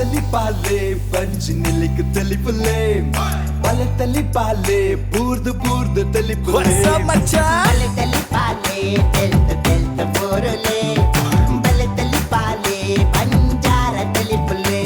ತಲಿ ಬಂಜಿ ನಿಲ್ಲಿಕ್ ತಲಿಪುಲೆ ಬಲೆ ತಲಿ ಪಾಲೆ ಬೂರ್ದು ಬೂರ್ದು ತಲಿಪುಲೆ ಬಲೆ ತಲಿಪಾಲೆ ತೆಲ್ತ ತೆಲ್ತ ಬೋರುಲೆ ಬಲೆ ತಲಿಪಾಲೆ ಬಂಜಾರ ತಲಿಪುಲೆ.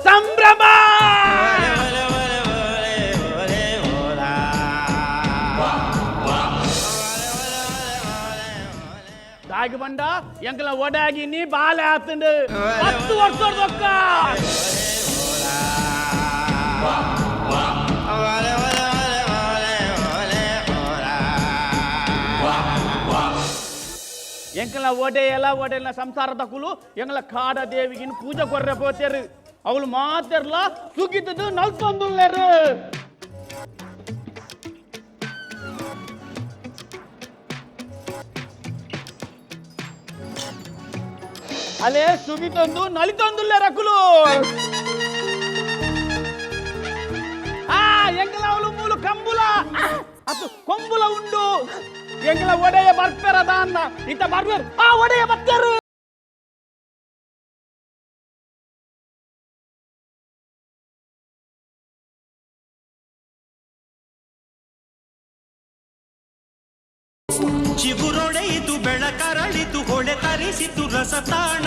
ಸಂಭ್ರಮ. ದಾಗಿ ಬಂಡ ಎಂಕಲ ಒಡಾಗಿ ನೀ ಬಾಲೆ ಆತಂಡು 10 ವರ್ಷ ದೊಕ್ಕ. ಎಂಕಲ ಒಡೆಯಲ ಒಡೆಯಲ ಸಂಸಾರದ ಕುಲು ಎಂಗಲ ಕಾಡ ದೇವಿಗಿನ ಪೂಜೆ ಕೊರ್ರೆ ಪೋತೇರು. ಅವಳು ಮಾತೆರ್ಲ ಸುಗಿತದು ನಲ್ತೊಂದುಲ್ಲೇರು. ಅಲೇ ಸುಗಿತೊಂದು ನಲಿತೊಂದುಲ್ಲೇರು ಅಕುಲು. ಆ ಎಂಗಲ ಅವಳು ಮೂಲು ಕಂಬುಲ ಅದು ಕೊಂಬುಲ ಉಂಡು. ಎಂಗಲ ಒಡೆಯ ಬರ್ಪೆರದ ಅನ್ನ ಇತ್ತ ಬರ್ಬೇರು. ಆ ಒಡೆಯ ಬತ್ತೇರು. ಚಿಗುರೊಡೆಯಿತು ಬೆಳಕರಳಿತು ಹೊಳೆ ತರಿಸಿತು ರಸತಾಣ.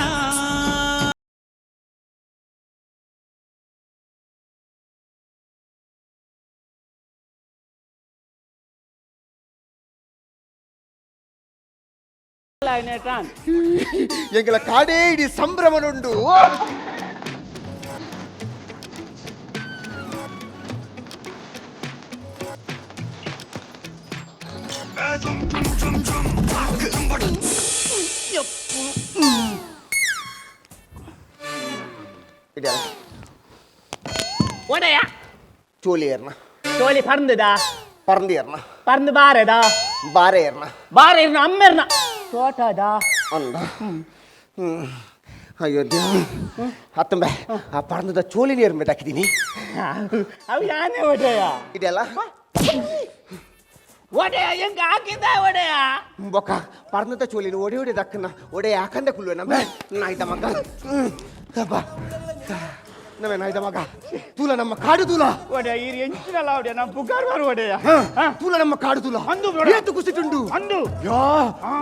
ಎಂಗಲ ಕಾಡೇ ಇಡೀ ಸಂಭ್ರಮನುಂಡು. ಒಡೆಯ. ಚೋಲಿ ಏರ್ನ. ಚೋಲಿ ಪರ್ಂದದ. ಪರಂದಿ ಏರ್ನ. ಪರ್ಂದು ಬಾರೆದ. ಬಾರೆ ಏರ್ನ. ಬಾರೆ ಇರ್ನ ಅಮ್ಮೆರ್ನ ತೋಟದ. ಅಂದ ಅಯ್ಯೋ ದೇವ ಅತ್ತಂಬೆ, ಆ ಪರಂದದ ಚೋಲಿ ನೀರು ಮೇಲೆ ಹಾಕಿದ್ದೀನಿ. ಅವು ಯಾನೇ ಒಡೆಯ? ಇದೆಲ್ಲ. ಒಡೆಯ, ಹೆಂಗ ಹಾಕಿದ್ದ ಒಡೆಯ? ಬೊಕ್ಕ ಪರಂದದ ಚೋಲಿನ ಒಡೆ ಒಡೆ ದಕ್ಕನ ಒಡೆ ಯಾಕಂದ ಕುಲ್ವೆ ನಮ್ಮ ನಾಯ್ದ ಮಗ. ಅಬ್ಬಾ ನಮ್ಮೆ ನಾಯ್ದ ಮಗ ತೂಲ ನಮ್ಮ ಕಾಡು ತೂಲ. ಒಡೆಯ, ಈ ಎಂಚಿನಲ್ಲ ಒಡೆಯ, ನಮ್ಮ ಪುಕಾರ್ ಬಾರು ಒಡೆಯ. ತೂಲ ನಮ್ಮ ಕಾಡು ತೂಲ. ಅಂದು ನೋಡು. ಏತು ಕುಸಿತುಂಡು. ಅಂದು. ಯಾ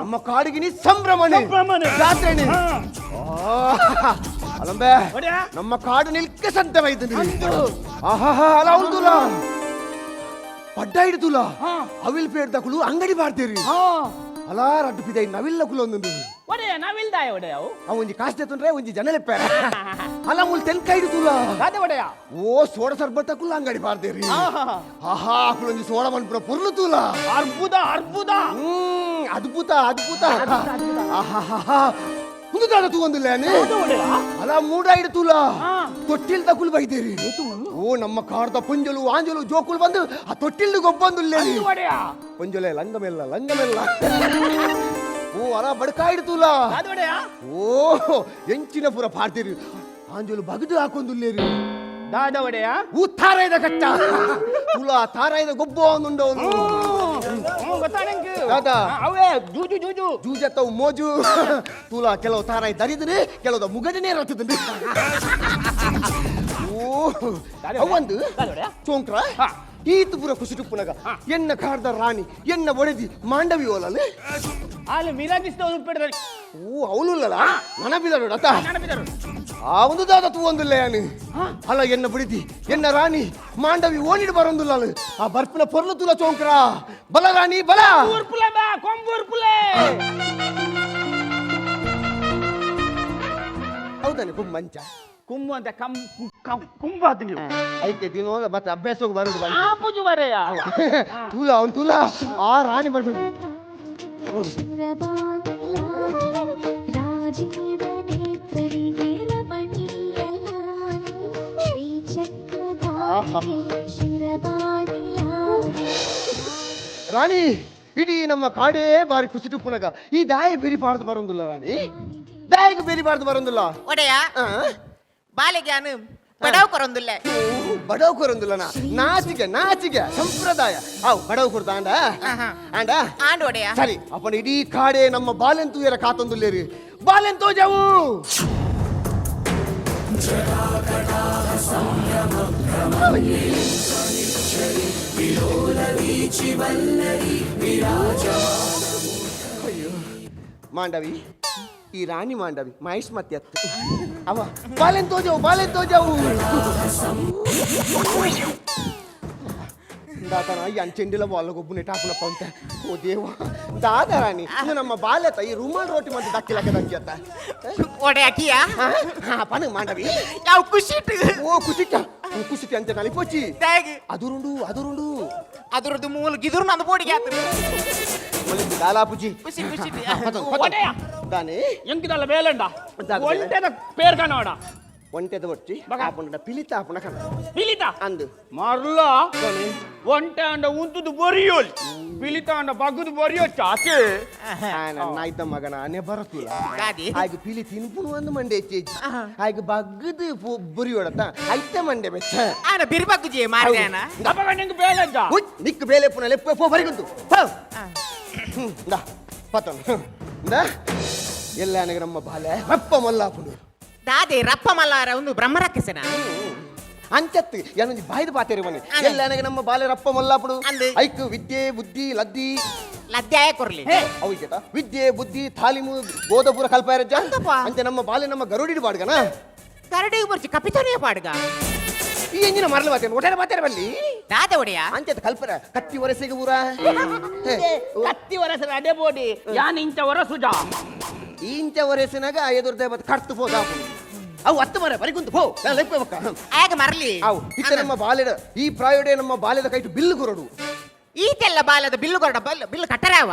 ನಮ್ಮ ಕಾಡಿಗೆ ನೀ ಸಂಭ್ರಮಣೆ. ಸಂಭ್ರಮಣೆ. ಜಾತ್ರೆನೆ. ಅಲಂಬೆ. ಒಡೆಯ. ನಮ್ಮ ಕಾಡು ನಿಲ್ಕೆ ಸಂತವಾಯ್ತು. ಆಹಾ ಅಲ ಉಂಟುಲ ಪಡ್ಡ ಹಿಡಿದುಲ. ಅವಿಲ್ ಪೇಡ್ದಕುಲು ಅಂಗಡಿ ಮಾಡ್ತೀರಿ ಅಲಾ ರಡ್ಡು ಪಿದೈ ನವಿಲ್ಲ ಕುಲು ಒಂದೊಂದು. ಒಡೆಯ, ನಾವಿಲ್ದಾಯ ಒಡೆಯ ಅವು. ಅವ ಒಂಜಿ ಕಾಸು ತೆತ್ತುಂಡ್ರೆ ಒಂಜಿ ಜನಲೆಪ್ಪ ಅಲ್ಲ ಮುಲ್ ತೆನ್ಕಾಯಿ ಹಿಡಿದುಲ. ಗಾದೆ ಒಡೆಯ. ಓ ಸೋಡ ಸರ್ಬತ್ತಕುಲು ಅಂಗಡಿ ಮಾಡ್ತೀರಿ. ಆಹಾ ಅಕುಲು ಒಂಜಿ ಸೋಡ ಮನ್ಪುರ ಪೊರ್ಲು ತೂಲ. ಅರ್ಬುದ ಅರ್ಬುದ. ಅದ್ಭುತ ಅದ್ಭುತ. ಆಹಾಹಾ ಒಂದು ದಾದ ತೂವೊಂದಿಲ್ಲ. ಒಡೆಯ. ಅಲ ಮೂಡ ಇಡ್ತುಲ. ತೊಟ್ಟಿಲ್ ತಕುಲು ಬೈದೇರಿ. ಓ ನಮ್ಮ ಕಾಡ್ದ ಪುಂಜಲು ಆಂಜಲು ಜೋಕುಲು ಬಂದು ಆ ತೊಟ್ಟಿಲ್ ಗೊಬ್ಬಂದುಲ್ಲೇರಿ. ಒಡೆಯ. ಪುಂಜಲೆ ಲಂಗಮೆಲ್ಲ ಲಂಗಮೆಲ್ಲ. ಓ ಅಲ ಬಡ್ಕಾ ಇಡ್ತುಲ. ಗಾದೆ ಒಡೆಯ. ಓ ಎಂಚಿನ ಪುರ ಪಾಡ್ತೀರಿ. ಆಂಜಲು ಬಗದು ಹಾಕೊಂದುಲ್ಲೇರಿ. ದಾದ ಒಡೆಯ? ಊ ತಾರಾಯ್ದ ಕಟ್ಟ ತುಲ ತಾರಾಯ್ದ ಗೊಬ್ಬ ಒಂದುಂಡವನು. ಗೊತ್ತಾ ನಿಂಗೆ? ದಾದಾ. ಅವೇ ಜೂಜು ಜೂಜು. ಜೂಜತ್ತವು ಮೋಜು ತುಲ. ಕೆಲವು ತಾರಾಯಿ ದರಿದ್ರೆ ಕೆಲವು ಮುಗಡನೇ ರತ್ತದಂడి. ಓ ಅವಂದು ಚೋಂಕ್ರ ಈತು ಪೂರ ಖುಷಿ ಟುಪ್ಪುನಗ ಎನ್ನ ಕಾಡ್ದ ರಾಣಿ ಎನ್ನ ಒಡೆದಿ ಮಾಂಡವಿ ಓಲಲ್ಲಿ. ಅಲ್ಲಿ ಮಿರಾಜಿಸ್ತ ಉಪ್ಪಿಡ್ತಾರೆ. ಓ ಅವಳುಲ್ಲಲ್ಲ ನನ ಬಿದಡು ಅತ್ತ. ನೆನಪಿದರು. ಆ ಒಂದು ದಾದ ತೂ ಒಂದುಲ್ಲ ಯಾನು ಅಲ್ಲ ಎನ್ನ ಬಿಡಿದಿ ಎನ್ನ ರಾಣಿ ಮಾಂಡವಿ ಓಣಿಡ್ ಬರೊಂದುಲ್ಲ. ಆ ಬರ್ಪಿನ ಪೊರ್ಲು ತುಲ ಚೋಂಕ್ರ. ಬಲ ರಾಣಿ ಬಲ. ಊರ್ಪುಲೆ ಬಾ ಕೊಂಬೂರ್ಪುಲೆ. ಹೌದಾನೆ ಕುಮ್ಮಂಚ. ಕುಮ್ಮು ಅಂತ ಕಂ ಕುಂಬ ನೀವು. ಐತೆ ದಿನ ಮತ್ತೆ ಅಭ್ಯಾಸಕ್ಕೆ ಬರುದು. ಆ ಪೂಜು ಬರೆಯ. ತೂಲ ಅವನು ತೂಲ ಆ ರಾಣಿ ಬರ್ಬೇಕು. ರಾಜೀವನೇತ್ರಗೆ. ರಾಣಿ, ಇಡೀ ನಮ್ಮ ಕಾಡೇ ಬಾರಿ ಖುಷಿ ತುಪ್ಪುನಗ ಈ ದಾಯ ಬೆರಿ ಬಾರ್ದು ಬರೋದಿಲ್ಲ ರಾಣಿ, ದಾಯಿಗೆ ಬೆರಿ ಬಾರ್ದು ಬರೋದಿಲ್ಲ. ಒಡೆಯ, ಬಾಲೆಗ್ಯಾನು ಬಡವ್ ಕೊರೊಂದುಲ್ಲೆ. ಬಡವ್ ಕೊರೊಂದುಲ್ಲನ? ನಾಚಿಗೆ ನಾಚಿಗೆ ಸಂಪ್ರದಾಯ. ಅವು ಬಡವ್ ಕೊಡ್ದ ಆಂಡ ಆಂಡ ಆಂಡ್ ಒಡೆಯ. ಸರಿ, ಅಪ್ಪನ ಇಡೀ ಕಾಡೇ ನಮ್ಮ ಬಾಲೆಂತು ಏರ ಕಾತೊಂದುಲ್ಲೇರಿ, ಬಾಲೆಂತೋ ಜಾವು. ಅಯ್ಯೋ ಮಾಂಡವಿ, ಈ ರಾಣಿ ಮಾಂಡವಿ ಮಹೇಶ್ಮತಿ ಅತ್ತು ಅವ ಬಾಲೆಂತೋ ಜಾವು, ಬಾಲೆಂತೋ ಜಾವು. ದಾತನ ಎಂಚೆಂಡಿಲ ಬಾಲಗೊಬ್ಬು ಟಾಪುನ ಪಂತ. ಓ ದೇವ, ದಾದ ರಾಣಿ, ಇದು ನಮ್ಮ ಬಾಲ್ಯತ ಈ ರುಮಾಲ್ ರೋಟಿ ಮತ್ತೆ ದಕ್ಕಿಲಕ ದಕ್ಕಿಯತ್ತ. ಒಡೆಯ ಕಿಯಾ. ಹಾ, ಪನು ಮಾಂಡವಿ. ಯಾವ ಖುಷಿಟ್. ಓ ಕುಸಿಟ ಕುಸಿಟಿ ಅಂತ ನಲಿಪೋಚಿ. ದಾಗಿ? ಅದುರುಂಡು ಅದುರುಂಡು. ಅದ್ರದ್ದು ಮೂಲ ಗಿದುರು ನಂದು ಬೋಡಿಗೆ ಆತು. ದಾಲಾಪುಜಿ. ಖುಷಿ ಖುಷಿ. ಒಡೆಯ. ದಾನೆ? ಎಂಕಿದಲ್ಲ ಬೇಲಂಡ. ದಾದ ಬೇಲೆ? ಒಂಟೆದ ಪೇರ್ ಕನೋಡ. ಒಂಟೆದ ಒಟ್ಟಿ. ಬಗ. ಆಪುಂಡ ಪಿಲಿತ ಆಪುಣ ಕಣ. ಪಿಲಿತ. ಅಂದು. ಮರ್ಲ. ದಾನೆ? ಒಂಟೆ ಅಂಡ ಉಂತುದು ಬೊರಿಯೋಲ್, ಪಿಲಿತ ಅಂಡ ಬಗ್ಗುದು ಬೊರಿಯೋ ಚಾಚೆ. ನಾಯ್ತ ಮಗನ ಅನೆ ಬರತುಲ. ದಾದಿ? ಆಗ ಪಿಲಿ ತಿನ್ಪುನು ಒಂದು ಮಂಡೆ ಹೆಚ್ಚು, ಆಗ ಬಗ್ಗದು ಬುರಿಯೋಡತ್ತ ಐತೆ ಮಂಡೆ ಬೆಚ್ಚ. ಆನ ಬಿರ್ಬಗ್ಗುಜಿ ಮಾರ್ಯಾನ. ಅಪ್ಪಗ ನಿಂಗೆ ಬೇಲಂಜ. ಉಯ್, ನಿಕ್ಕು ಬೇಲೆ ಪುನ ಲೆಪ್ಪು ಪೋ ಬರಿಗುಂತು ಪೋ. ಇಂದಾ ಪತನ್ ಇಂದಾ ಎಲ್ಲ ನನಗೆ ನಮ್ಮ ಬಾಲೆ ರಪ್ಪ ಮಲ್ಲಾಪುಂಡು. ದಾದೆ ರಪ್ಪ ಮಲ್ಲಾರ? ಒಂದು ಬ್ರಹ್ಮರಕ್ಕಸನ. ಅಂಚತ್ತು ಏನೊಂದು ಬಾಯ್ದು ಪಾತೇರಿ ಮನೆ. ಅದೇ. ಎಲ್ಲ ನನಗೆ ನಮ್ಮ ಬಾಲೆ ರಪ್ಪ ಮಲ್ಲಾಪುಡು. ಅಂದು. ಐಕ್ ವಿದ್ಯೆ ಬುದ್ಧಿ ಲದ್ದಿ. ಲದ್ದೆ ಕೊರ್ಲಿ. ಅವು ಈಚೆತ ವಿದ್ಯೆ ಬುದ್ಧಿ ತಾಲೀಮು ಬೋಧಪುರ ಕಲ್ಪಾರಜ್ಜ. ಅಂತಪ್ಪ. ಅಂಚೆ ನಮ್ಮ ಬಾಲೆ ನಮ್ಮ ಗರುಡಿಡು ಬಾಡ್ಗನ. ಕರಡಿಗೆ ಬರ್ಚಿ ಕಪಿತನೇ ಪಾಡ್ಗ. ಈ ಎಂಜಿನ ಮರಲು ಬಾತೇನೆ ಒಟೆನ ಬಾತೇರೆ ಬಲ್ಲಿ. ದಾದೆ ಒಡೆಯ? ಅಂಚೆತ ಕಲ್ಪರ ಕತ್ತಿ ಒರೆಸೆಗೆ ಊರ. ಕತ್ತಿ ವರಸರ ಅಡೆ ಬೋಡಿ ಯಾನ್ ಇಂಚ ವರಸುಜ. ಇಂಚ ಒರೆಸಿನಾಗ ಎದುರ್ದೆ ಬತ್ ಕರ್ತು ಪೋದಾಪುಂಡು. ಅವು ಹತ್ತು ಮರ ಬರಿಗುಂತು ಪೋ ನಾನು ಲೆಪ್ಪ ಬಕ್ಕ. ಆಗ ಮರಲಿ. ಅವು ಇತ್ತ ನಮ್ಮ ಬಾಲ್ಯದ ಈ ಪ್ರಾಯೋಡೆ ನಮ್ಮ ಬಾಲ್ಯದ ಕೈಟು ಬಿಲ್ಲು ಕೊರಡು. ಈತೆಲ್ಲ ಬಾಲದ ಬಿಲ್ಲು ಕೊರಡ, ಬಿಲ್ ಬಿಲ್ ಕಟ್ಟರಾವ.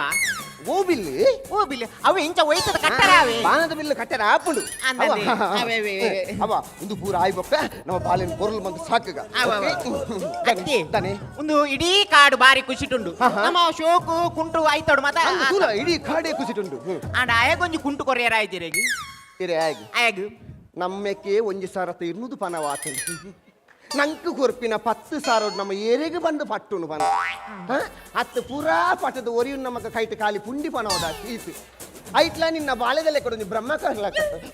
ಓ ಬಿಲ್ಲು? ಓ ಬಿಲ್, ಅವು ಇಂಚ ಒಯ್ತದ ಕಟ್ಟರಾವೆ. ಬಾನದ ಬಿಲ್ಲು ಕಟ್ಟರ ಆಪುಂಡು. ಅಂದಂದೆ. ಅವೇ, ಅವೇ, ಅವೇ. ಅವ ಇಂದು ಪೂರ ಆಯ್ ಬೊಕ್ಕ ನಮ್ಮ ಬಾಲ್ಯನ ಪೊರ್ಲು ಬಂದು ಸಾಕುಗ. ಅವ, ಅವ. ಅತ್ತಿ. ತಾನೆ. ಒಂದು ಇಡೀ ಕಾಡು ಬಾರಿ ಖುಷಿಟುಂಡು. ಹಾ, ಹಾ. ನಮ್ಮ ಶೋಕು ಕುಂಟು ಆಯ್ತೋಡು ಮತ. ಅಂದು ತೂಲ ಇಡೀ ಕಾಡೇ ಕುಸಿಟುಂಡು. ಆಂಡ ಆಯಗೊಂಜಿ ಕುಂಟು ಕೊರಿಯರ್ ಆಯ್ತಿರೇಗಿ. ಇರೆ ಆಗಿ. ಆಯಗ್. ನಮ್ಮೆಕ್ಕೆ ಒಂಜಿ ಸಾರತ್ತ 200 ಪನವಾತು ನಂಕ್ ಕೊರ್ಪಿನ 10 ಸಾರ ನಮ್ಮ ಏರೆಗೆ ಬಂದು ಪಟ್ಟುನು ಪನ ಹತ್ತು ಪೂರಾ ಪಟ್ಟದ ಒರಿಯು ನಮಕ ಕೈಟ್ ಖಾಲಿ ಪುಂಡಿ ಪನವದ ಈತು ಐಟ್ಲ ನಿನ್ನ ಬಾಲ್ಯದಲ್ಲೇ ಕೊಡು. ಬ್ರಹ್ಮ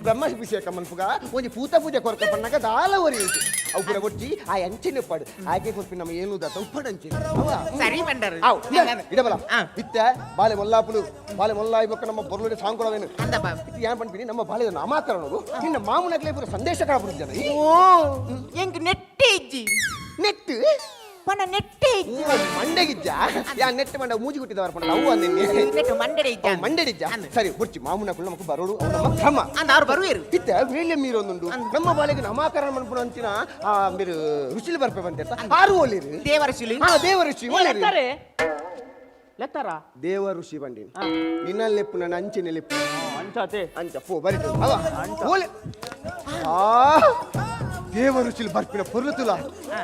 ಬ್ರಹ್ಮ ಅಭಿಷೇಕ ಮನ್ಪುಗ ಒಂಜಿ ಪೂತ ಪೂಜೆ ಕೊರ್ಕ ಪಣ್ಣಗ ದಾಲ ಒರಿಯುಂಟು. ಅವು ಪೂರ ಒಚ್ಚಿ ಆ ಅಂಚಿನ ಉಪ್ಪಾಡು ಆಕೆ ಕೊರ್ಪಿ ನಮ್ಮ ಏನು ದತ್ತ ಉಪ್ಪಡಂಚಿ. ಸರಿ ಬಂಡರು. ಆವ್ ಇಡಬಲ. ಆ. ಇತ್ತೆ ಬಾಲೆ ಮೊಲ್ಲಾಪುಲು ಬಾಲೆ ಮೊಲ್ಲಾಯಿ ಬೊಕ್ಕ ನಮ್ಮ ಬೊರ್ಲುಡೆ ಸಾಂಕೊಳವೇನು. ಅಂದಪ್ಪ. ಇದು ಏನ್ ಪನ್ಪಿನಿ, ನಮ್ಮ ಬಾಲ್ಯದ ನಾಮಕರಣವು ನಿನ್ನ ಮಾಮುನಗ್ಲೇ ಪೂರ ಸಂದೇಶ ಕಾಪುಡು ಜನ. ಓ, ಎಂಕ್ ನೆಟ್ಟೆ ಇಜ್ಜಿ. ನೆಟ್? ಪಣ ನೆಟ್ಟೆ ಇಜ್ಜಿ. ಮಂಡೆಗಿಜ್ಜ? ಯಾ ನೆಟ್ ಮಂಡ ಮೂಜಿ ಗುಟ್ಟಿದವರ ಪಂಡ ಅವು ಅಂದಿನ್ನಿ. ನೆಟ್ಟು ಮಂಡೆಡೆ ಇಜ್ಜ. ಮಂಡೆಡಿಜ್ಜ. ಅಂದ್. ಸರಿ ಬುರ್ಚಿ, ಮಾಮುನಕುಲು ನಮಕ್ ಬರೋಡು, ಅವು ನಮ್ಮ ಕ್ರಮ. ಅಂದ ಅವ್ರು ಬರುವೇರು. ಇತ್ತೆ ವೇಳೆ ಮೀರೊಂದುಂಡು ನಮ್ಮ ಬಾಲೆಗೆ ನಾಮಕರಣ ಮನ್ಪುನ ಅಂಚಿನ ಆ మీరు ಋಷಿಲು ಬರ್ಪೆ ಬಂತೆ ಆರು ಓಲಿರು. ದೇವರ ಶಿಲಿ. ಹಾ, ದೇವ ಋಷಿ ಓಲಿರು. ಲೆತ್ತಾರೆ ಲೆತ್ತಾರ. ದೇವ ಋಷಿ ಬಂಡಿ ನಿನ್ನಲ್ಲೆಪ್ಪು ನನ್ನ ಅಂಚಿನ ಲೆಪ್ಪು. ಅಂಚಾತೆ. ಅಂಚ ಪೋ ಬರಿತು ಅವ ಓಲೆ ಆ ದೇವ ಋಷಿಲು ಬರ್ಪಿನ ಪೊರ್ಲು ತುಲ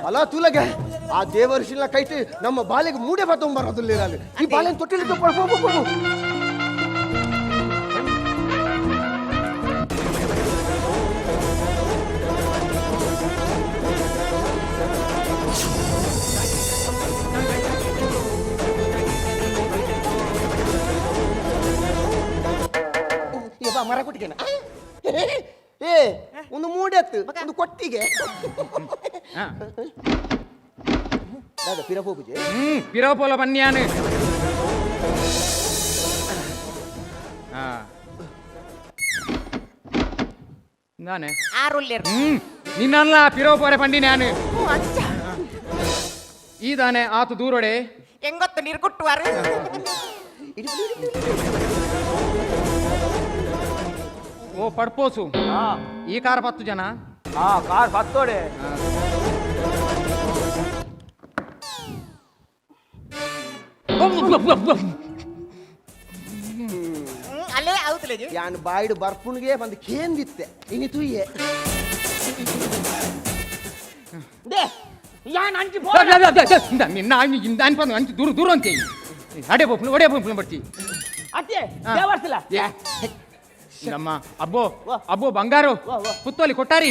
ಅಲ ತುಲಗೆ ಆ ದೇವ ಋಷಿಲ ಕೈಟ್ ನಮ್ಮ ಬಾಲೆಗೆ ಮೂಡೆ ಬತ್ತೊಂಬರೋದಿಲ್ಲ ಅಲ್ಲಿ ಈ ಬಾಲೆನ ತೊಟ್ಟಿಲು ಪೋ ಪೋ ಪೋ ಪೋ. ಏ ಬಾ ಮರ ಕೊಟ್ಟಿಗೆನ. ಏ ಒಂದು ಮೂಡೆ ಹತ್ತು ಒಂದು ಕೊಟ್ಟಿಗೆ ದಾದ ಪಿರ ಹೋಗುಜೆ. ಪಿರೋಪೋಲ ಬನ್ಯಾನು. ನಾನೇ. ಆರುಲ್ಲೇರು. ನಿನ್ನಲ್ಲ, ಪಿರೋಪೋರೆ ಪಂಡಿ ನಾನು. ಓ ಅಂಚ. ಈದಾನೆ ಆತು ದೂರೊಡೆ. ಎಂಗೊತ್ತು ನೀರು ಕುಟ್ಟುವಾರು. ಓ ಪಡ್ಪೋಸು. ಈ ಕಾರ್ 10 ಜನ. ಹಾ, ಕಾರ್ ಬತ್ತೋಡೆ. ಅಲ್ಲೇ అవుతులేదు. ಯಾನ್ ಬಾಯ್ಡು ಬರ್ಪುಣಿಗೆ ಬಂದು ಕೇಂದಿತ್ತೆ ಇನಿ ತುಯ್ಯೆ. They. ಯಾನ್ ಅಂಚಿ ಪೋ ನಿನ್ನ ಅನ್ಪಂದು ಅಂಚಿ ದೂರ ದೂರ ಅಂತ ಅಡೆ ಪೋಪುನು ಒಡೆ ಪೋಪುನು ಬರ್ತಿ ಅತ್ತೆ ದೇವರ್ಸಿಲ ನಮ್ಮ ಅಬ್ಬೋ ಅಬ್ಬೋ ಬಂಗಾರು ಪುತ್ತೋಲಿ ಕೊಟ್ಟಾರಿ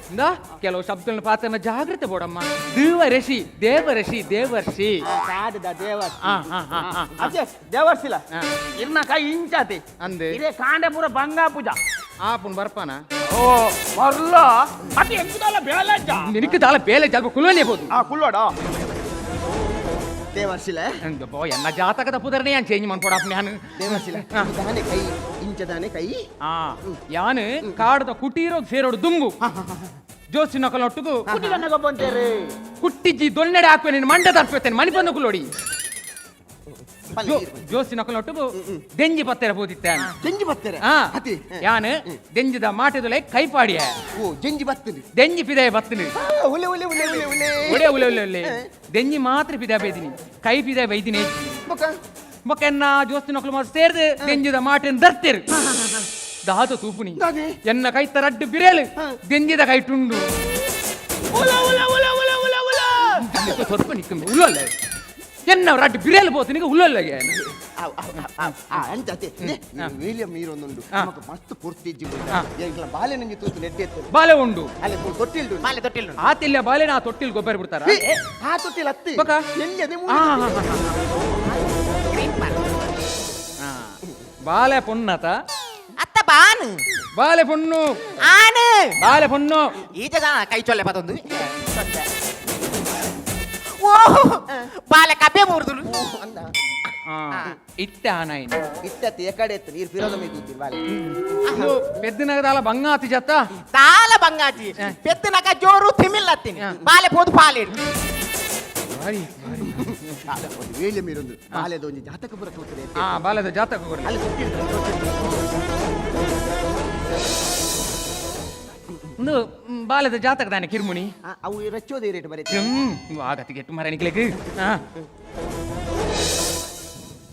ಇಂದ ಕೆಲವು ಶಬ್ದಗಳನ್ನ ಪಾತ್ರನ ಜಾಗ್ರತೆ ಬೋಡಮ್ಮ. ದೇವರಷಿ ದೇವರಷಿ ದೇವರ್ಷಿ ಕಾಡದ ದೇವರ್ಷಿ. ಆ, ಆ, ಆ, ಆ, ಆ. ಅತ್ತೆ ದೇವರ್ಸಿಲ ಆ. ಇರ್ನ ಕೈ ಇಂಚಾತಿ ಅಂದೆ. ಇದೇ ಕಾಂಡೆ ಪೂರ ಬಂಗಾ ಪೂಜಾ ಆಪುನ್ ಬರ್ಪಾನ ಓ ಮರ್ಲ ಅತ್ತೆ ಎಂಕುದಾಲ ಬೇಲಜ್ಜ ನಿನಕ್ಕೆ ದಾಲ ಬೇಲೆ ಜಲ್ಪ ಕುಲೋನೇ ಬೋದು ಆ ಕುಲ್ಲೋಡ ದೇವರ್ಸಿಲ ಬೋ ಎನ್ನ ಜಾತಕದ ಪುದರ್ನೇ ಯಾನ್ ಚೇಂಜ್ ಮಾಡ್ಕೊಡಪ್ಪ ನಾನು. ದೇವರ್ಸಿಲ ದಾನೆ ಕೈ ಇಂಚದಾನೆ ಕೈ. ಆ ಯಾನು ಕಾಡದ ಕುಟೀರೋ ಸೇರೋಡು ದುಂಬು ಜೋಸಿನ ಕಲೊಟ್ಟುಗು ಕುಟಿಗನ್ನ ಬಂತೇರಿ ಕುಟ್ಟಿಜ್ಜಿ ದೊಣ್ಣೆಡೆ ಹಾಕುವೆ ನಿನ್ನ ಮಂಡೆ ತರ್ಪೇತೇನೆ ಮಣಿ ಬಂದು ಕುಲೋಡಿ. ಜೋಸಿನ ಕಲೊಟ್ಟುಗು ದೆಂಜಿ ಪತ್ತೆರ ಬೋದಿತ್ತೆ. ಜಂಜಿ ಬತ್ತಾರೆ ಆ ಅತಿ ಯಾನು ದೆಂಜಿದ ಮಾಟೆದುಲೆ ಕೈಪಾಡಿಯ. ಓ ಜಂಜಿ ಬತ್ತಲಿ ದೆಂಜಿ ಪಿದೆ ಬತ್ತಲಿ. ಉಲೆ ಉಲೆ ಉಲೆ ಉಲೆ ಉಲೆ ಒಡೆ ಉಲೆ ಉಲೆ ಉಲೆ ದೆಂಜಿ ಮಾತ್ರ ಪಿದೆ ಬೈದಿನಿ ಕೈ ಪಿದೆ ಬೈದಿನಿ. ಬೊಕ ಬೊಕ ಎನ್ನ ಜೋಸ್ತಿನ ಮಕ್ಕಳು ಮಾತ್ರ ಸೇರ್ದು ದೆಂಜಿದ ಮಾಟೆನ್ ದರ್ತೇರು ದಾದ ತೂಪುನಿ. ದಾದೆ? ಎನ್ನ ಕೈತ ರಡ್ಡು ಬಿರೇಲು ದೆಂಜಿದ ಕೈಟುಂಡು. ಉಲ ಉಲ ಉಲ ಉಲ ಉಲ ಉಲ ಸ್ವಲ್ಪ ನಿಕ್ಕ ಉಲ್ಲಲ್ಲ ಎನ್ನ ರಡ್ಡು ಬಿರೇಲು ಪೋತಿನಿಗೆ ಉಲ್ಲಲ್ಲ. ಆವ್, ಆವ್, ಆವ್, ಆವ್, ಆ, ಅಂಚ ಅತೆ ವಿಲಿಯಂ ನೀರೊಂದುಂಡು ನಮಕ್ ಮಸ್ತ್ ಪೂರ್ತಿ ಆ. ಎಂಕ್ಲ ಬಾಲೆ ನಂಜಿ ತೂತು ನೆಟ್ಟೆ ಎತ್ತುಂಡು. ಬಾಲೆ ಉಂಡು ಅಲ್ಲಿ ತೊಟ್ಟಿಲ್ಡು ಉಂಡು. ಬಾಲೆ ತೊಟ್ಟಿಲ್ ಉಂಡು. ಆ ತೆಲ್ಲ ಬಾಲೆ ನಾ ತೊಟ್ಟಿಲ್ ಗೊಬ್ಬರ ಬಿಡ್ತಾರ. ಹೇ, ಆ ತೊಟ್ಟಿಲ್ ಅತ್ತಿ ಬೊಕ? ಎಲ್ಲಿ ಅದೇ ಆ, ಮೂಲೆ. ಆ, ಆ, ಗ್ರೀನ್ ಪಾರ್ಕ್. ಆ. ಬಾಲೆ ಪೊನ್ನತ ಅತ್ತ ಬಾನು ಬಾಲೆ ಪೊಣ್ಣು ಆನು ಬಾಲೆ ಪೊಣ್ಣು ಈಚೆ ಜನ ಕೈ ಚೊಲ್ಲೆ ಪದೊಂದು ಓ ಬಾಲೆ ಕಬ್ಬೆ ಮೂರ್ದುಲು. ಅಂದ ಆ, ಇತ್ತೆ ಆನಾಯಿನ ಇತ್ತತ್ತೆ ಎಕಡೆ ಎತ್ತು ನೀರು ಫಿರೋದ ಮೇ ತೂತಿರ್ ಬಾಲೆ. ಇದು ಪೆದ್ದಿನಗದಾಲ ಬಂಗಾತಿ ಜತ್ತ ತಾಲ ಬಂಗಾಜಿ ಪೆತ್ತನಕ ಜೋರು ತಿಮಿಲ್ಲತ್ತೀನಿ ಬಾಲೆ ಪೋದು ಪಾಲೇಡು. ಭಾರಿ ಭಾರಿ. ಅಲ್ಲ, ಒಂದು ವೇಳೆ ಮೀರೊಂದು ಬಾಲೆದ ಒಂಜಿ ಜಾತಕ ಪುರ ತೂತದೆ. ಆ ಬಾಲೆದ ಜಾತಕ ಕೊರ್ಲಿ. ಅಲ್ಲಿ ತೊಟ್ಟಿಲ್ ತೊಟ್ಟಿಲ್. ಒಂದು ಬಾಲೆದ ಜಾತಕ ದಾನೆ ಕಿರ್ಮುನಿ. ಆ, ಅವು ರಚ್ಚೋದೇ ರೇಟ್ ಬರೀತೆ. ಆಗತಿ ಗೆಟ್ಟು ಮರ ನಿಕ್ಲೆಗ್. ಆ.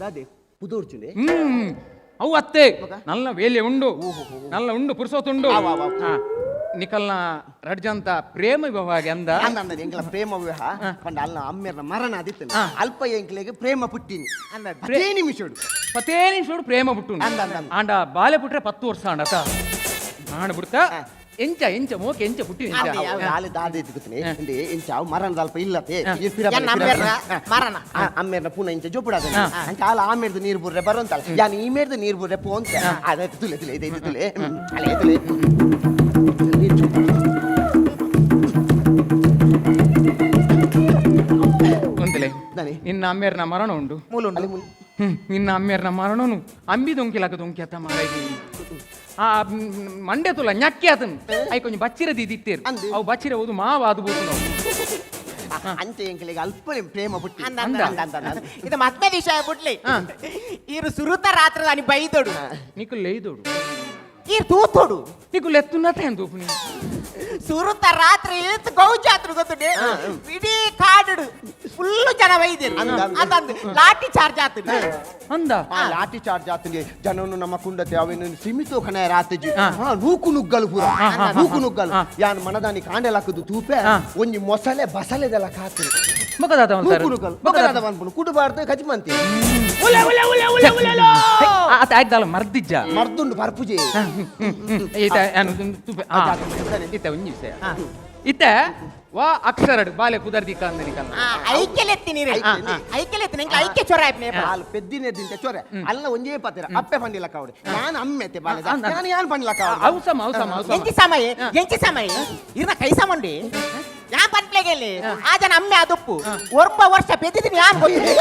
ದಾದೆ ಪುದೋರ್ಚುಂಡೆ. ಅವು ಅತ್ತೆ ನಲ್ಲ ವೇಲೆ ಉಂಡು ನಲ್ಲ ಉಂಡು ಪುರುಸೋತುಂಡು. ಆವ್, ಆವ್, ಆವ್. ಆ, ನಿಕಲ್ನ ರಡ್ಜಂತ ಪ್ರೇಮ ವಿವಾಹ ಅಂದ. ಅಂದ ಅಂದ ಎಂಕ್ಲ ಪ್ರೇಮ ವಿವಾಹ ಪಂಡ ಅಲ್ಲ ಅಮ್ಮೆರ್ನ ಮರಣ ಆದಿತ್ತು. ಆ. ಅಲ್ಪ ಎಂಕ್ಲೆಗ್ ಪ್ರೇಮ ಪುಟ್ಟಿನಿ ಅಂದ ಪತ್ತೇ ನಿಮಿಷಡು. ಪತ್ತೇ ನಿಮಿಷಡು ಪ್ರೇಮ ಪುಟ್ಟು. ಅಂದ, ಅಂದ, ಅಂದ. ಆಂಡ ಬಾಲೆ ಪುಟ್ರೆ 10 ವರ್ಷ ಆಂಡತ ಆಂಡ ಬಿಡ್ತಾ ಎಂಚ ಎಂಚ ಮೋಕೆ ಎಂಚ ಪುಟ್ಟಿ ಎಂಚ. ಅದೇ, ಅವು ಆಲೆ ದಾದೆ ಇದ್ದುಕುತ್ತನೆ ಇಂದೆ ಎಂಚ ಅವು ಮರಣ ಅಲ್ಪ ಇಲ್ಲತೆ ಈ ಪಿರ ಎನ್ನ ಅಮ್ಮೆರ್ನ ಮರಣ. ಅಮ್ಮೆರ್ನ ಪುನಃ ಇಂಚ ಜೋಪುಡಾದ ಅಂಚ ಆಲ ಆಮೇರ್ದ ನೀರು ಬುರ್ರೆ ಬರೋಂತಲ್ಲ ಯಾನ್ ಈ ಮೇರ್ದ ನೀರು ಬುರ್ರೆ ಪೋಂತ ಅದೇ ತುಲೆ ತುಲೆ ಇದೆ ಇದು ತುಲೆ ಅಲೆ ತುಲೆ ನೀರು ಜೋಪುಡ. ಒಂತಲೆ ದಾನೆ? ನಿನ್ನ ಅಮ್ಮೇರ್ನ ಮರಣ ಉಂಡು. ಮೂಲುಂಡು. ಅಲೆ ಮುಲ್ ನಿನ್ನ ಅಮ್ಮೇರ್ನ ಮರಣನು ಅಂಬಿ ದೊಂಕಿಲಕ ದೊಂಕಿ ಅತ್ತ ಮಾರಾಯ್ತಿ ಆ ಮಂಡೆ ತುಲ ñಕ್ಕಿ ಆತನು I ಕೊಂಚ ಬಚ್ಚಿರ ದೀದಿತ್ತೇರು. ಅಂದು. ಅವು ಬಚ್ಚಿರ ಓದು ಮಾವ ಅದು ಬೋದು ನಾವು. ಅಂಚೆ ಎಂಕ್ಲೆಗ್ ಅಲ್ಪ ಪ್ರೇಮ ಪುಟ್ಟಿ. ಅಂದ ಅಂದ ಅಂದ ಅಂದ ಅಂದ. ಇದು ಮದ್ಮೆ ದಿವಸ ಬಿಡ್ಲಿ ಈರು ಸುರುತ ರಾತ್ರಿ అని ಬೈದೋಡು. నీకు లేదోడు. ಈರು ತೂತೋಡು. నీకు లెత్తున్నట్టే ఎంత ఊపుని ಸುರುತ ರಾತ್ರಿ ಏತ್ ಗೌಜಾತ್ರು ಗೊತ್ತುಂಡೆ ಇಡೀ ಕಾಡು ಫುಲ್ ಜನ ಬೈದಿರು. ಅಂದ, ಅಂದ. ಅಂದ ಅಂದ ಲಾಠಿ ಚಾರ್ಜ್ ಆತುಂಡು. ಅಂದ. ಆ ಲಾಠಿ ಚಾರ್ಜ್ ಆತುಂಡೆ ಜನನು ನಮ್ಮ ಕುಂಡತೆ ಅವೇನು ಸೀಮಿತ ಖಣ ರಾತಜಿ. ಆ. ಹಾ ನೂಕು ನುಗ್ಗಲು ಪೂರ ಆ, ಆ, ನೂಕು ನುಗ್ಗಲು. ಆ. ಯಾನ್ ಮನದಾನಿ ಕಾಂಡೆಲಾಕುದು ತೂಪೆ. ಆ. ಒಂಜಿ ಮೊಸಳೆ ಬಸಳೆದೆಲ್ಲ ಕಾತುನು. ಬೊಕದಾತ ನೂಕು ನುಗ್ಗಲು ಬೊಕದಾದ ಪನ್ಪುನು ಕುಡುಬಾರ್ದು ಕಜ್ಮಂತಿ. ಉಲ ಉಲ ಉಲ ಉಲ ಉಲ ಲೋ. ಆತ ಆಯ್ತಲ್ಲ ಮರ್ದಿಜ್ಜ. ಮರ್ದುಂಡು ಪರ್ಪುಜೆ. ಈತ ಈತ ಒಂಜಿ ವಿಷಯ ಇತ್ತ ವಾ ಅಕ್ಷರಡ್ ಬಾಲೆ ಕುದರ್ದಿ ಕಂದನಿ ಕಲ್ಲ. ಐಕ್ಯಲೆತ್ತಿ ನೀರು ಐಕ್ಯಲೆತ್ತಿ ನಿಂಗೆ ಐಕ್ಯ ಚೊರ ಆಯ್ಪನೆ. ಹಾಲು ಪೆದ್ದಿನ ದಿಂತೆ ಚೊರೆ ಅಲ್ಲ ಒಂಜೇ ಪಾತೆರ ಅಪ್ಪೆ ಪಂಡಿಲಕ್ಕ ಅವಡು ನಾನು ಅಮ್ಮೆತೆ ಬಾಲೆ. ಅಂದ. ನಾನು ಯಾನ್ ಪಂಡಿಲಕ್ಕ ಅವಡು. ಅವಸಮ ಅವಸಮ ಅವಸಮ. ಎಂಚಿ ಸಮಯ ಎಂಚಿ ಸಮಯ ಇರ್ನ ಕೈ ಸಮಂಡಿ ಯಾ ಪನ್ಪ್ಲೆಗೆಲ್ಲಿ ಆ ಜನ ಅಮ್ಮೆ ಅದೊಪ್ಪು ಒರ್ಬ ವರ್ಷ ಪೆದ್ದಿದ್ದೀನಿ ಯಾನ್ ಗೊತ್ತು.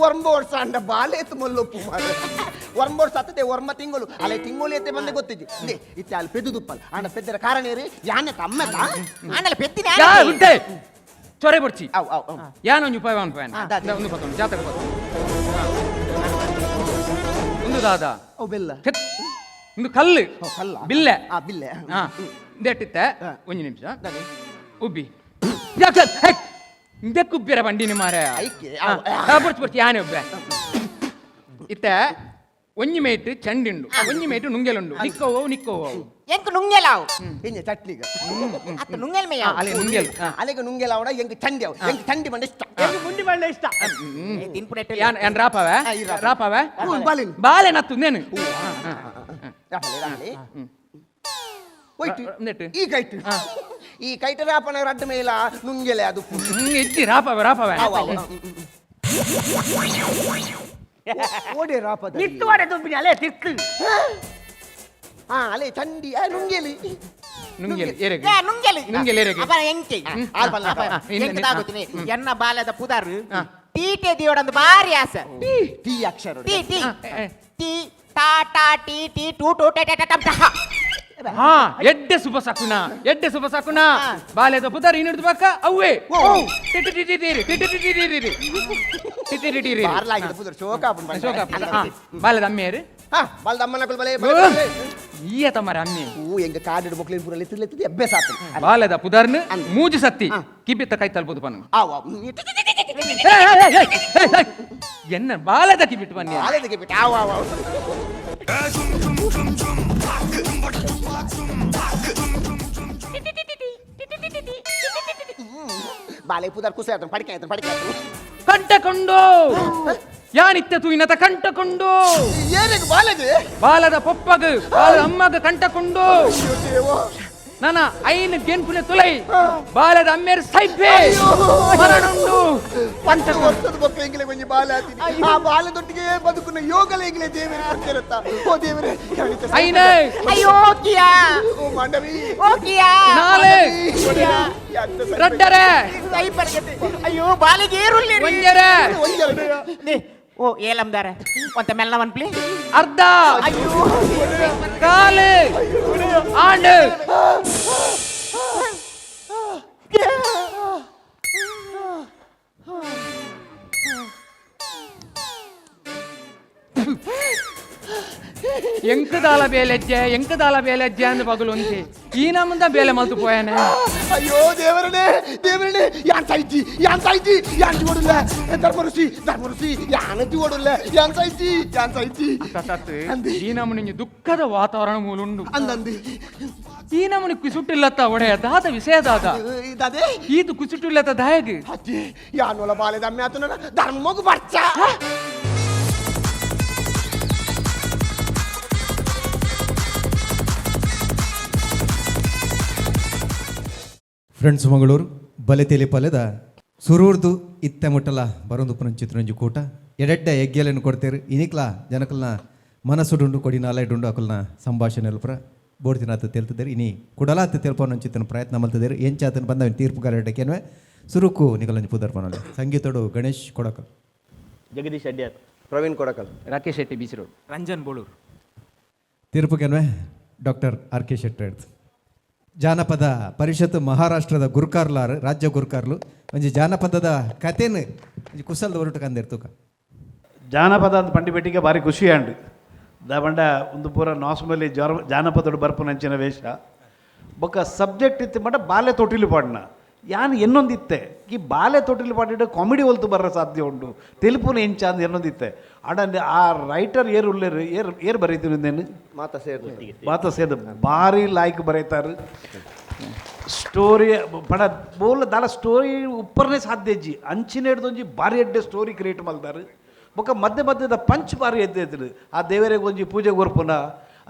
ಒರ್ಂಬ ವರ್ಷ ಅಂಡ ಬಾಲೆ ಎತ್ತು ಮೊಲ್ಲೊಪ್ಪು ಮಾರ್ರೆ. ಒರ್ಂಬ ವರ್ಷ ಅತ್ತದೆ ಒರ್ಮ ತಿಂಗಳು ಅಲೆ ತಿಂಗಳು ಎತ್ತೆ ಬಂದೆ ಗೊತ್ತಿಜ್ಜಿ ಇಂದೆ ಇತ್ತೆ ಅಲ್ಲಿ ಪೆದ್ದು ದುಪ್ಪಲ್ ಆಂಡ ಪೆದ್ದರ ಕಾರಣ ಏರಿ ಯಾನೆ ಅಮ್ಮೆತ. ಆನಲ್ಲ ಪೆದ್ದಿನಿ. ಯಾ ಉಂಟೆ ಚೊರೆ ಬಡ್ಚಿ. ಅವ್ ಅವ್ ಅವ್ ಯಾನೊಂಜಿ ಉಪಾಯ ಅನ್ಪಾಯನ. ದಾದ. ಒಂದು ಪತ್ತೊಂದು ಜಾತಕ ಪತ್ತೊಂದು ಒಂದು ದಾದ. ಅವು ಬೆಲ್ಲ. ಹೆತ್. ಒಂದು ಕಲ್ಲು. ಓ, ಕಲ್ಲ. ಬಿಲ್ಲೆ. ಆ ಬಿಲ್ಲೆ. ಹಾ ಇಂದೆಟ್ಟಿತ್ತೆ. ಹಾ. ಒಂಜಿ ನಿಮಿಷ. ದಾದೆ? ಉಬ್ಬಿ ಯಾಕೆ ಹೇ ಇಂದಕ್ಕೆ ಉಬ್ಬಿರ ಬಂಡಿನಿ ಮಾರ. ಐಕೆ, ಅವ್. ಬಡ್ಚಿ ಬಡ್ಚಿ ಯಾನೆ ಉಬ್ಬೆ ಇತ್ತೆ ಒಂಜಿ ಮೇಟ್ ಚಂಡಿಂಡು ಒಂಜಿ ಮೇಟ್ ನುಂಗೆಲುಂಡು ನಿಕ್ಕೋ ನಿಕ್ಕೋ. ಎಂಕ್ ನುಂಗೆಲಾವ್. ಇಂಜೆ ಚಟ್ನಿಗ. ಅತ್ತ ನುಂಗೆಲ್ ಮೇಯ. ಅಲೆ ನುಂಗೆಲ್. ಅಲೆಗ ನುಂಗೆಲ ಅವಡ ಎಂಕ್ ಚಂಡಿ ಅವು. ಎಂಕ್ ಚಂಡಿ ಬಂಡ ಇಷ್ಟ. ಎಂಕ್ ಪುಂಡಿ ಬಂಡ ಇಷ್ಟ. ತಿನ್ಪುಡೆಟ್. ಯಾನ್ ಯಾನ್ ರಾಪವೆ? ರಾಪವೆ? ಬಾಲೆನ್. ಬಾಲೆ ನತ್ತು ನೇನು. ರಾಪಲೆ ರಾಪಲೆ. ಹೋಯ್ತು. ನೆಟ್ಟು. ಈ ಕೈಟ್. ಈ ಕೈಟ ರಾಪನ ರಡ್ಡ ಮೇಲ ನುಂಗೆಲೆ ಅದು. ಇಜ್ಜಿ ರಾಪವೆ ರಾಪವೆ. ಓಡೆ ರಾಪದ. ನಿಟ್ಟುವಾಡೆ ತುಂಬಿನಿ ಅಲೆ ತಿರ್ತು. ಹಾ ಅಲೆ ಚಂಡಿ ನುಂಗೆಲಿ. ನುಂಗೆಲಿ ಏರೆಗೆ. ನುಂಗೆಲಿ. ನುಂಗೆಲಿ ಏರೆಗೆ. ಅಪ್ಪ ಎಂಕೆ. ಎಂಕೆ ತಾಗುತ್ತೀನಿ. ಎನ್ನ ಬಾಲದ ಪುದಾರು ಟೀಟೆ ದಿಯೋಡಂದು ಬಾರಿ ಆಸೆ. ಟಿ ಅಕ್ಷರ. T T T ಟಾ ಟಾ T T two two ಟೆ ಟೆ ಟಂ ಟಹ. ಹಾ ಎಡ್ಡೆ ಶುಭ ಸಕುನ ಎಡ್ಡೆ ಶುಭ ಸಕುನ ಬಾಲೆದ ಪುದಾರ್ ಇನ್ನಿಡ್ದು ಬಕ್ಕ ಅವ್ವೆ T T T T T T T T T T T T T T ಬಾರ್ಲಾಗಿದೆ ಪುದರ್ ಶೋಕ ಆಪುಂಡು. ಶೋಕ ಬಾಲೆದ ಅಮ್ಮೇರು. ಹಾ ಬಾಲದ ಅಮ್ಮನ ಕುಲ್ ಬಲೆ ಬಲೆ. ಈಯ ತಮ್ಮರ ಅಮ್ಮೆ. ಓ ಎಂಗ ಕಾಡಿಡು ಮೊಕ್ಲಿನ ಪೂರ ಲೆತ್ತು ಲೆತ್ತು ಎಬ್ಬೆ ಸಾತು. ಬಾಲೆದ ಪುದಾರ್ನ ಮೂಜು ಸತ್ತಿ ಕಿಬಿತ್ತ ಕೈ ತಲ್ಬೋದು ಪನ್ನು. ಆವ್ ಆವ್. ಎನ್ನ ಬಾಲೆದ ಕಿಬಿಟ್ಟು ಬನ್ನಿ. ಬಾಲೆದ ಕಿಬಿಟ್ಟು ಆವ್ ಆವ್ ಆವ್. ಬಾಲೆ ಪುದಾರ್ ಕುಸೆ ಆತನು ಪಡಿಕೆ ಆತನು ಪಡಿಕೆ ಆತನು. ಕಂಟಕೊಂಡು ಯಾನಿತ್ತೆ ತೂಯಿನತ ಕಂಟಕೊಂಡು. ಏನಿಗೆ ಬಾಲಗೆ? ಬಾಲದ ಪೊಪ್ಪಗ ಬಾಲದ ಅಮ್ಮಗ ಕಂಟಕೊಂಡು. ನಾನ ಐನ್ ಗೆನ್ಪುನೆ ತುಲೈ ಬಾಲದ ಅಮ್ಮೇರ್ ಸೈಬೆ ಮರಣುಂಡು. ಪಂಚ ವರ್ಷದ ಬೊಕ್ಕ ಎಂಗಿಲೆ ಕೊಂಜಿ ಬಾಲೆ ಆತೀನಿ. ಆ ಬಾಲದೊಟ್ಟಿಗೆ ಬದುಕುನ ಯೋಗಲ ಎಂಗಿಲೆ ದೇವರೇ ಕೊಡ್ತಿರತ್ತ. ಓ ದೇವರೇ ಐನ ಅಯ್ಯೋ ಕಿಯಾ. ಓ ಮಾಂಡವಿ. ಓ ಕಿಯಾ. ನಾಲೆ ರಡ್ಡರೆ. ಅಯ್ಯೋ ಬಾಲಿಗೆ ಏರುಲ್ಲಿ. ಒಂಜರೆ. ಒಂಜರೆ. ಓ ಏಲಂದಾರ ಒಂತ ಮೆಲ್ಲವನ್ ಪ್ಲೇ. ಅರ್ಧ ಕಾಲು ಆಂಡು. ಎಂಕದಾಲ ಬೇಲೆಜ್ಜೆ ಎಂಕದಾಲ ಬೇಲೆಜ್ಜೆ ಅಂದ್ ಪಗಲು ಒಂಜಿ ಈ ನಮ್ಮದ ಬೇಲೆ ಮಲ್ತು ಪೋಯನೆ. ಅಯ್ಯೋ ದೇವರನೇ ದೇವರನೇ ಯಾನ್ ಸಾಯ್ತಿ ಯಾನ್ ಸಾಯ್ತಿ ಯಾನ್ ಜೋಡುಲ್ಲ ಧರ್ಮಋಷಿ ಧರ್ಮಋಷಿ ಯಾನ್ ಜೋಡುಲ್ಲ ಯಾನ್ ಸಾಯ್ತಿ ಯಾನ್ ಸಾಯ್ತಿ. ಈ ನಮ್ಮನಿ ದುಃಖದ ವಾತಾವರಣ ಮೂಲುಂಡು. ಅಂದಂದಿ ಈ ನಮ್ಮನಿ ಕುಸುಟ್ಟಿಲ್ಲತ್ತ ಒಡೆಯ ದಾದ ವಿಷಯ ದಾದ ಇದಾದೆ ಈದು ಕುಸುಟ್ಟಿಲ್ಲತ್ತ ದಾಯಗ್ ಅಜ್ಜಿ ಯಾನೊಲ ಬಾಲೆದ ಅಮ್ಮೆ ಆತನ ಧರ್ಮಗು ಬರ್ಚ. ಫ್ರೆಂಡ್ಸ್ ಮಂಗಳೂರು ಬಲೆ ತೆಲಿಪಲೆದ ಸುರೂರ್ದು ಇತ್ತೆ ಮುಟ್ಟಲ ಬರೊಂದು ಪುನಂಚಿತ್ರೊಂಜಿ ಕೂಟ ಎಡೆಡ್ಡ ಎಗ್ಗೆಲೆನ್ ಕೊಡ್ತೇರು ಇನಿಕ್ಲ ಜನಕಲ್ನ ಮನಸ್ಸುಡುಂಡು ಕೊಡಿ ನಾಲೆಡುಂಡು ಅಕಲ್ನ ಸಂಭಾಷಣೆ ಅಲ್ಪುರ ಬೋರ್ದಿನಾತ ತೆಲ್ತಿದ್ದೇರು ಇನಿ ಕುಡಲಾತ ತೆಲ್ಪನಂಚಿತನ ಪ್ರಯತ್ನ ಮಲ್ತಿದ್ದೇರು ಎಂಚಾತನ ಬಂದ ತೀರ್ಪುಗಾರ ಸುರುಕು ನಿಕಲಂಜಿ ಪುದರ್ಪನಲೆ ಸಂಗೀತಡು ಗಣೇಶ್ ಕೊಡಕಲ್, ಜಗದೀಶ್ ಅಡ್ಯಾರ್, ಪ್ರವೀಣ್ ಕೊಡಕಲ್, ರಾಕೇಶ್ ಶೆಟ್ಟಿ ಬೀಚ್ ರೋಡ್, ರಂಜನ್ ಬೋಳೂರು. ತೀರ್ಪುಗೆನ್ವೆ doctor R K Shetty. ಜಾನಪದ ಪರಿಷತ್ ಮಹಾರಾಷ್ಟ್ರದ ಗುರುಕಾರ್ಲಾರ್ ರಾಜ್ಯ ಗುರುಕಾರ್ಲು ಒಂಜಿ ಜಾನಪದದ ಕಥೆನು ಒಂಜಿ ಕುಸಲ್ದ ಹೊರಟು ಕಂದಿರ್ತುಕ. ಜಾನಪದ ಅಂತ ಪಂಡಿಪೆಟ್ಟಿಗೆ ಭಾರಿ ಖುಷಿ ಅಂಡು ದ ಬಂಡ ಒಂದು ಪೂರ ನಾಸ್ಮಲ್ಲಿ ಜಾನಪದಡು ಬರ್ಪುನಂಚಿನ ವೇಷ ಬೊಕ್ಕ ಸಬ್ಜೆಕ್ಟ್ ಇತ್ತು ಮಟ ಬಾಲೆ ತೊಟ್ಟಿಲು ಪಾಡಿನ ಯಾನ್ ಎನ್ನೊಂದಿತ್ತೆ ಈ ಬಾಲೆ ತೊಟ್ಟಿಲು ಪಾಡಿಡ ಕಾಮಿಡಿ ಒಲ್ತು ಬರ ಸಾಧ್ಯ ಉಂಟು ತೆಲುಪುನ ಎಂಚ ಅಂದ್ ಎನ್ನೊಂದಿತ್ತೆ ಅಡ ಆ ರೈಟರ್ ಏರು ಉಲ್ಲೇರು ಏರ್ ಏರ್ ಬರೀತೀನಿ ಮಾತಾ ಸೇರ್ದು ಮಾತಾ ಸೇರ್ದು ಭಾರಿ ಲಾಯ್ಕ್ ಬರೀತಾರೆ ಸ್ಟೋರಿ ಪಡ ಬೋಲ ದಾಲ ಸ್ಟೋರಿ ಉಪ್ಪರ್ನೇ ಸಾಧ್ಯ ಇಜ್ಜಿ ಅಂಚಿನ ಹಿಡ್ದೊಂಜಿ ಭಾರಿ ಎಡ್ಡೆ ಸ್ಟೋರಿ ಕ್ರಿಯೇಟ್ ಮಲ್ದಾರು ಬೊಕ್ಕ ಮಧ್ಯೆ ಮಧ್ಯದ ಪಂಚ್ ಭಾರಿ ಎದ್ದೆ ಆ ದೇವರಿಗೆ ಒಂಜಿ ಪೂಜೆ ಕೊರ್ಪುನ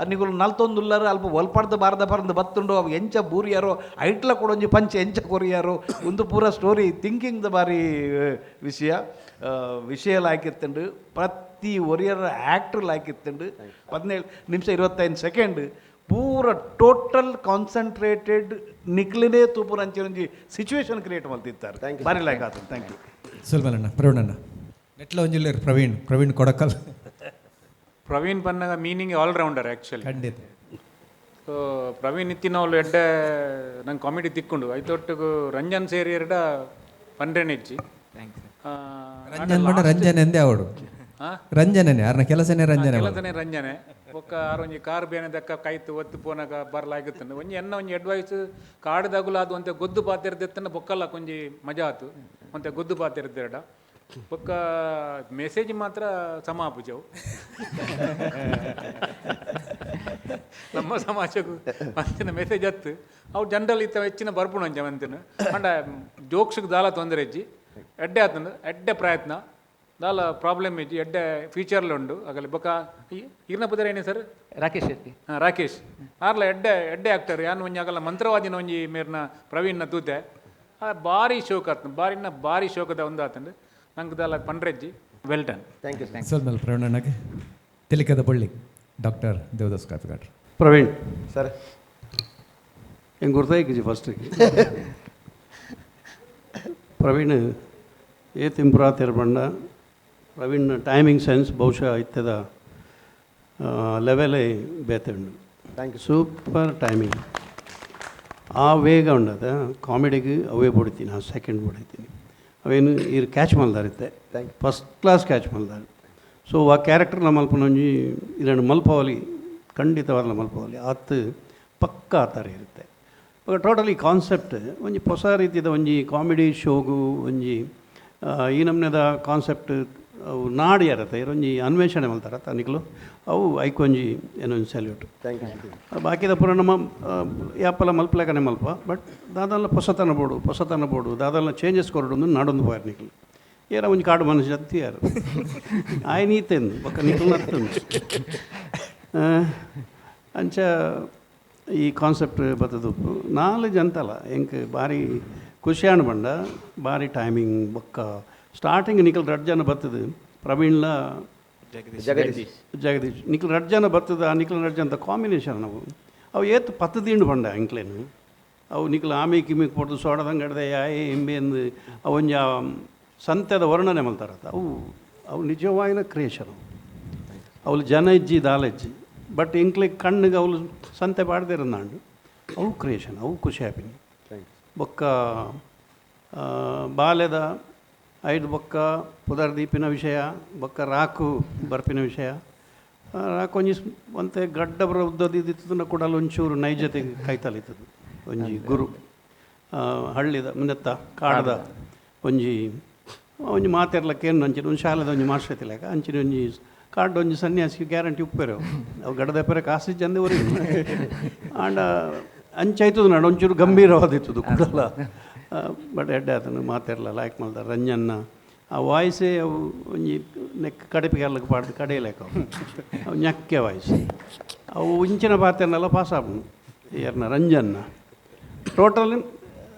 ನಿಗುಲು ನಲ್ತೊಂದುಲ್ಲಾರು ಅಲ್ಪ ಒಲ್ಪಡ್ದು ಬಾರ್ದ ಪರಂದು ಬತ್ತುಂಡು ಅವು ಎಂಚ ಬೂರಿಯಾರೋ ಐಟ್ಲ ಕೊಡೊಂಜಿ ಪಂಚ ಎಂಚ ಕೊರಿಯಾರೋ ಒಂದು ಪೂರ ಸ್ಟೋರಿ ಥಿಂಕಿಂಗ್ದ ಭಾರಿ ವಿಷಯ ವಿಷಯ ಲಾಯ್ಕಿತ್ತುಂಡು ಪ್ರತಿ ಒರಿಯರ್ ಆ್ಯಕ್ಟ್ರ್ ಲಾಯ್ಕಿತ್ತುಂಡು 17 ನಿಮಿಷ 25 ಸೆಕೆಂಡ್ ಪೂರ ಟೋಟಲ್ ಕಾನ್ಸಂಟ್ರೇಟೆಡ್ ನಿಕ್ಲಿನೇ ತೂಪುರ ಅಂಚಿನೊಂಜಿ ಸಿಚುವೇಶನ್ ಕ್ರಿಯೇಟ್ ಮಲ್ತಿತ್ತಾರೆ ಭಾರಿ ಲಾಯ್ಕ್ ಆತು. Thank you. ಸುಲ್ಮಲಣ್ಣ ಪ್ರವೀಣಣ್ಣ ನೆಟ್ಲ ಒಂಜಿಲ್ಲೇರು Praveen Praveen Kodakal. Praveen Pannaga meaning allrounder actually. ಖಂಡಿತ. ಸೊ ಪ್ರವೀಣ್ ಇತ್ತಿನವಳು ಎಡ್ಡೆ ನಂಗೆ ಕಾಮಿಡಿ ತಿಕ್ಕೊಂಡು ಐತೊಟ್ಟಿಗೂ ರಂಜನ್ ಸೇರಿ ಎರಡ ಪನ್ರೆನಿಜ್ಜಿ. ರಂಜನ್ ಬಂಡ ರಂಜನ್ ಎಂದೇ ಅವಳು ರಂಜನೇ ಯಾರನ್ನ ಕೆಲಸನೇ ರಂಜನೆ ಕೆಲಸನೇ ರಂಜನೆ ಬೊಕ್ಕ ಆರೊಂಜಿ ಕಾರ್ ಬೇನೆ ದಕ್ಕ ಕೈತು ಒತ್ತು ಪೋನಾಗ ಬರ್ಲಾಗಿತ್ತಂದು ಒಂಜಿ ಎನ್ನ ಒಂಜಿ ಅಡ್ವೈಸ್ ಕಾಡ್ದಾಗುಲ ಅದು ಒಂತೆ ಗೊದ್ದು ಪಾತಿರ್ದಿತ್ತನ ಬೊಕ್ಕಲ್ಲ ಕೊಂಜಿ ಮಜಾ ಆತು ಒಂತೆ ಗೊದ್ದು ಪಾತಿರ್ದಿರಡ ಬೊಕ್ಕ ಮೆಸೇಜ್ ಮಾತ್ರ ಸಮಾಪುಜವು. ನಮ್ಮ ಸಮಾಜಕ್ಕೂ ಅಂಚಿನ ಮೆಸೇಜ್ ಅತ್ತು. ಅವು ಜನರಲ್ ಇತ್ತ ಹೆಚ್ಚಿನ ಬರ್ಪುಣ ಅಂಚ ಮಂತಿನ ಅಂಡ ಜೋಕ್ಸ್ಗೆ ದಾಲ ತೊಂದರೆ ಇಜ್ಜಿ. ಎಡ್ಡೆ ಆತಂದು ಎಡ್ಡೆ ಪ್ರಯತ್ನ ದಾಲ ಪ್ರಾಬ್ಲಮ್ ಇಜ್ಜಿ, ಎಡ್ಡೆ ಫೀಚರ್ಲು ಉಂಡು. ಆಗಲಿ ಬೊಕ ಈರ್ನ ಪುದರ್ ಏನೇ ಸರ್? ರಾಕೇಶ್ ಶೆಟ್ಟಿ. ಹಾಂ, ರಾಕೇಶ್ ಆರ್ಲ ಎಡ್ಡೆ ಎಡ್ಡೆ ಆಕ್ಟರ್. ಯಾನ್ ಒಂಜಿ ಆಗಲ್ಲ ಮಂತ್ರವಾದಿನ ಒಂಜಿ ಮೇರ್ನ ಪ್ರವೀಣ್ನ ತೂತೆ, ಭಾರಿ ಶೋಕ್ ಆತಂದು, ಬಾರಿನ ಭಾರಿ ಶೋಕದ ಒಂದು ಆತಂದು ನಂಗೆ ದಾಲ ಪಂಡ್ರೆಜ್ಜಿ. Well done. Thank you. ಸೊಲ್ಮೆಲ್ ಪ್ರವೀಣಣ್ಣಗೆ. ತಿಳಿಕದ ಬಳ್ಳಿ ಡಾಕ್ಟರ್ ದೇವದಾಸ್ ಕಾಪಿಕಾಡ್ರು. ಪ್ರವೀಣ್ ಸರ್, ಹೆಂಗೆ ಗುರ್ತಾಯ್ಕಿಜಿ ಫಸ್ಟ್ ಪ್ರವೀಣ್ ಏತ್ ಇಂಪ್ರೂವ್ ಆತಿರ್ ಬಂಡ. ಪ್ರವೀಣ್ ಟೈಮಿಂಗ್ ಸೆನ್ಸ್ ಬಹುಶಃ ಇತ್ತದ ಲೆವೆಲೇ ಬೇತೆ ಉಂಡು. Thank you. Super timing ಆ ವೇಗ ಉಂಡದ ಕಾಮಿಡಿಗೆ ಅವೇ ಬೊಡಿತೀನಿ, ಆ ಸೆಕೆಂಡ್ ಬೊಡಿತೀನಿ ಅವೇನು ಇರು ಕ್ಯಾಚ್ ಮಲ್ದಾರಿತ್ತೆ. Thank first class catch ಮಲ್ದಾರೆ. ಸೊ ಆ ಕ್ಯಾರೆಕ್ಟರ್ನ ಮಲ್ಪನೊಂಜಿ ಇದನ್ನು ಮಲ್ಪವಲಿ, ಖಂಡಿತವಾಗ್ಲ ಮಲ್ಪವಲಿ ಆತ್ ಪಕ್ಕ ಆ ಥರ ಇರುತ್ತೆ. ಇವಾಗ ಟೋಟಲಿ ಕಾನ್ಸೆಪ್ಟ್ ಒಂಜಿ ಹೊಸ ರೀತಿದ ಒಂಜಿ ಕಾಮಿಡಿ ಶೋಗು ಒಂಜಿ ಈ ನಮ್ನೆದ ಕಾನ್ಸೆಪ್ಟ್ ಅವು ನಾಡು ಯಾರತ್ತೆ ಒಂಜಿ ಅನ್ವೇಷಣೆ ಮಲ್ತಾರತ್ತ ನಿಕ್ಲು ಅವು ಐಕೊಂಜಿ ಏನೊಂಜಿ ಸಲ್ಯೂಟ್. Thank you. ಬಾಕಿದ ಪೂರ ನಮ್ಮ ಯಾಪಲ ಮಲ್ಪಲೇಕನೆ ಮಲ್ಪ, ಬಟ್ ದಾದಲ್ಲ ಹೊಸತನ ಬೋಡು, ಹೊಸತನ ಬೋಡು ದಾದಲ್ಲ ಚೇಂಜಸ್ ಕೊರಡು ನಾಡೊಂದು ಪೋಯಾರ ನಿಕ್ಲು. ಏರ ಒಂಜಿ ಕಾಡು ಮನುಷ್ಯ ಅತ್ತಿಯಾರು ಆಯ್ ನೀತೆಂದು ಬೊಕ್ಕ ನಿಕ್ಲು ನತ್ತಂದು ಅಂಚ ಈ ಕಾನ್ಸೆಪ್ಟ್ ಬತ್ತದುಪ್ಪು ನಾಲೆಜ್ ಅಂತಲ್ಲ ಎಂಕ್ ಭಾರಿ ಖುಷಿಯಾಣ ಬಂಡ. ಭಾರಿ ಟೈಮಿಂಗ್ ಬೊಕ್ಕ ಸ್ಟಾರ್ಟಿಂಗ್ ನಿಖಲ್ ರಡ್ ಜನ ಬರ್ತದೆ, ಪ್ರವೀಣ್ಲ ಜಗದೀಶ್ ಜಗದೀಶ್ ನಿಖಲ್ ರಡ್ ಜನ ಬರ್ತದೆ. ಆ ನಿಖಲ್ ರಡ್ ಜನ ಕಾಂಬಿನೇಷನ್ ನಾವು ಅವು ಏತ್ ಪತ್ತು ದಿಂಡು ಬಂಡ ಎಂಕ್ಲೇನು. ಅವು ನಿಖಲ್ ಆಮೆ ಕಿಮಿಗೆ ಪೊಡ್ದು ಸೋಡದಂಗಡ್ದೆ ಆಯೆ ಇಂಬೆಂದು ಅವು ಒಂಜಿ ಆ ಸಂತೆದ ವರ್ಣನೆ ಮಲ್ತಾರತ್ತ. ಅವು ಅವು ನಿಜವಾಯಿನ ಕ್ರಿಯೇಷನ್. ಅವು ಜನ ಇಜ್ಜಿ ದಾಲ ಇಜ್ಜಿ, ಬಟ್ ಎಂಕ್ಲೆ ಕಣ್ಣಿಗೆ ಅವಳು ಸಂತೆ ಪಾಡ್ದಿರಂದಾಂಡು ಅವು ಕ್ರಿಯೇಷನ್, ಅವು ಖುಷಿ ಆಪಿನಿ. ಬೊಕ್ಕ ಬಾಲ್ಯದ ಐದು ಬೊಕ್ಕ ಪುದರ್ ದೀಪಿನ ವಿಷಯ, ಬೊಕ್ಕ ರಾಕು ಬರ್ಪಿನ ವಿಷಯ. ರಾಕು ಒಂಜಿ ಒಂತೆ ಗಡ್ಡ ಬರ ಉದ್ದದಿದ್ದಿತ್ತದನ್ನ ಕೂಡ ಒಂಚೂರು ನೈಜತೆಗೆ ಕೈತಲಿತ್ತದು. ಒಂಜಿ ಗುರು ಹಳ್ಳಿದ ಮುಂದೆತ್ತ ಕಾಡದ ಒಂಜಿ ಒಂಜಿ ಮಾತೆರ್ಲಕ್ಕೆ ಏನು ಅಂಚಿನ ಒಂದು ಶಾಲೆದ ಒಂಜಿ ಮಾಸ್ಟರ್ ಲೆಕ್ಕ ಅಂಚಿನ ಒಂಜಿ ಕಾಡು ಒಂಜಿ ಸನ್ಯಾಸಿ ಗ್ಯಾರಂಟಿ ಉಪ್ಪೇರು ಅವು ಗಡದ ಪೆರೆ ಕಾಸು ಚಂದ ಒರಿ ಆಂಡ ಅಂಚಾಯ್ತದ ನಾಡು ಒಂಚೂರು ಗಂಭೀರವಾದಿತ್ತದು ಕೂಡಲ. ಬಟ್ ಎಡ್ಡೆ ಆತನು ಮಾತೆರ್ಲ ಲಾಯ್ಕ್ ಮಲ್ದ ರಂಜನ್ನ ಆ ವಾಯ್ಸೇ ಅವು ಒಂಜಿ ನೆಕ್ ಕಡಿಪಿಗೆ ಅಲ್ಲಕ್ಕೆ ಪಾಡ್ದು ಕಡೆಯಲೇಕ ಅವು ñಕ್ಕೆ ವಾಯ್ಸ್ ಅವು ಇಂಚಿನ ಪಾತೆರ್ನೆಲ್ಲ ಪಾಸ್ ಆಪುಂಡು ಏರ್ನ ರಂಜನ್ನ. ಟೋಟಲ್